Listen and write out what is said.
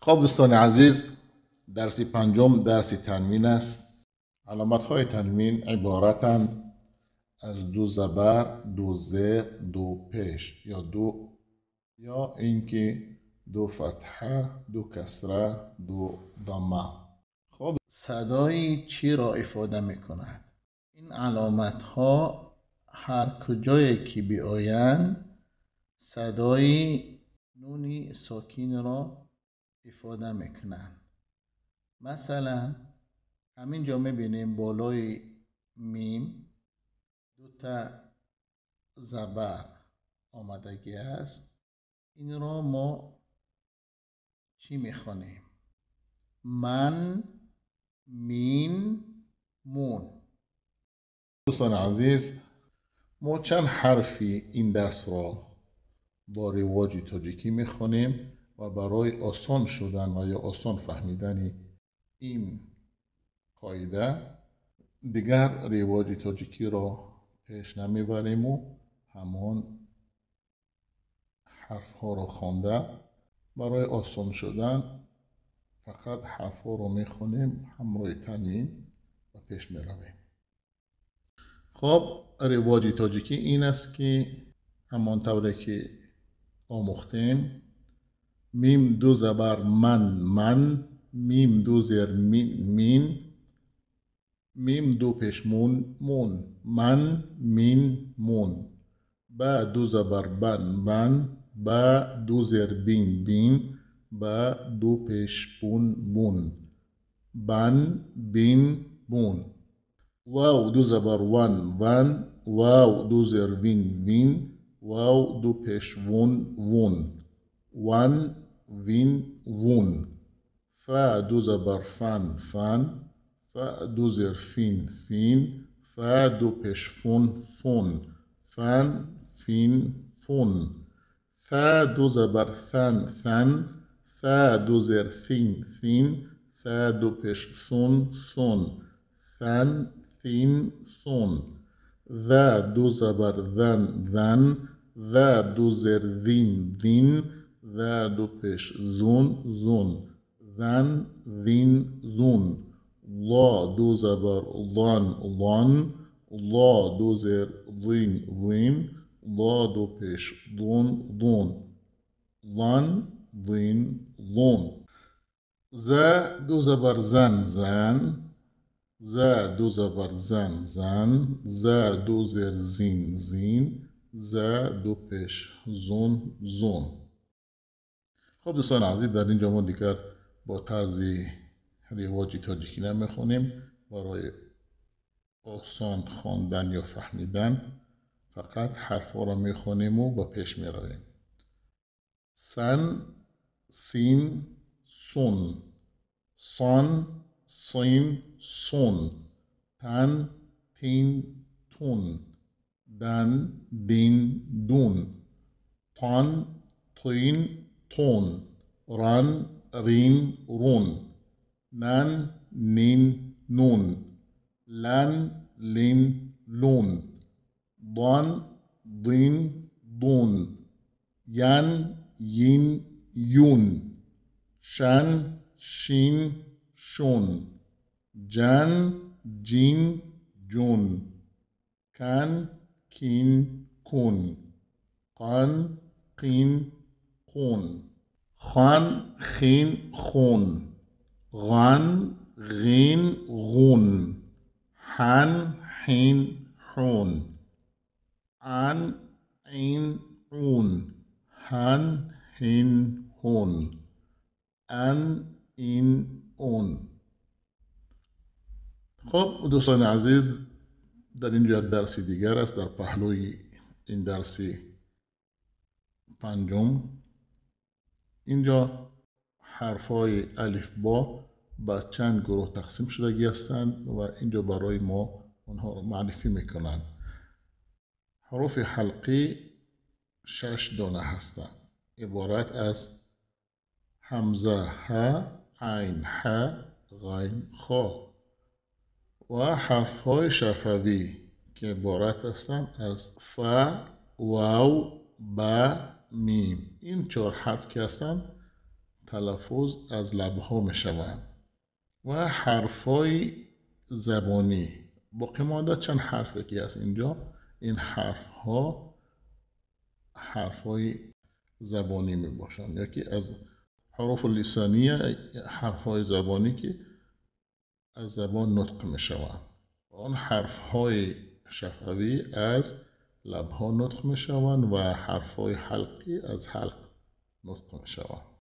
خب دوستان عزیز، درس پنجم درس تنوین است. علامت های تنوین عبارتند از دو زبر، دو زیر، دو پیش یا دو، یا اینکه دو فتحه، دو کسره، دو ضمه. خب صدای چی را افاده میکند؟ این علامت ها هر کجایی که بیایند صدای نون ساکین را افاده میکنند. مثلا همینجا میبینیم بالای میم دو تا زبر آمدگی است. این را ما چی میخوانیم؟ من، مین، مون. دوستان عزیز، ما چند حرفی این درس را با رواج تاجیکی میخوانیم و برای آسان شدن و یا آسان فهمیدن این قاعده دیگر رواج تاجیکی را پیش نمیبریم و همان حرف ها را خوانده برای آسان شدن فقط حرف ها را میخوانیم همراه تنوین و پیش میرویم. خب رواج تاجیکی این است که همان طوری که آموختیم، میم دو زبر من من، میم دو زیر مین مین، میم دو پیش مون مون، من مین مون، با دو زبر بن بن، با دو زیر بین بین، با دو پیش بون بون، بن بین بون، واو دو زبر وان وان، واو دو زیر وین وین، واو دو پیش وون وون، وان وین وون، فا دو زبر فان فان، فا دو زیر فین فین، فا دو پیش فون فون، فان فین فون، ثا دو زبر ثان ثان، ثا دو زیر ثین ثین، ثا دو پیش ثون ثون، ثان ثین ثون، ذا دو زبر ذن ذن، ذا دو زیر ذین ذین، ذا دو پیش ذون ذون، ذن ذین ذون، ضا دو زبر ضان ضان، ضا دو زیر ضین ضین، ضا دو پیش ضون ضون، ضان ضین ضون، زا دو زبر زن زن، زا دو زبر زن زن، زا دو زیر زین زین، زا دو پیش زون زون. خب دوستان عزیز، در اینجا ما دیگر با طرز رواج تاجیکی نمیخونیم. برای آسان خواندن یا فهمیدن فقط حرفا را میخونیم و با پیش میرویم. سن، سین، سون، سان، سین، سون، تن، تین، تون، دن، دین، دون، تان، تین، تون، ران، رین، رون، نن، نین، نون، لن، لین، لون، ضان، ضین، ضون، ین، یین، یون، شن، شین، شون، جن، جین، جون، کن، کین، کون، قان، قین، قون، خان، خین، خون، غان، غین، غون، حن، حین، حون، عن، عین، عون، هن، هین، هون، ان، این، اون. خب دوستان عزیز، در اینجا درس دیگر است در پهلوی این درس پنجم. اینجا حرفای الف با به چند گروه تقسیم شدگی هستند و اینجا برای ما آنها را معرفی میکنند. حروف حلقی 6 دانه هستند، عبارت از همزه ه، عین ح، غین خا، و حرفهای شفوی که عبارت هستند از ف، واو، ب، میم. این 4 حرف که هستند талаффуз аз лабҳо мешаванд ва ҳарфҳои забонӣ. Боқӣ монда чанд ҳарфе ки аст инҷо, ин ҳарфҳо ҳарфҳои забонӣ мебошанд, яке аз ҳуруфи лисония, ҳарфҳои забонӣ ки аз забон нутқ мешаванд. Он ҳарфҳои шафавӣ аз лабҳо нутқ мешаванд ва ҳарфҳои ҳалқӣ аз ҳалқ нутқ мешаванд.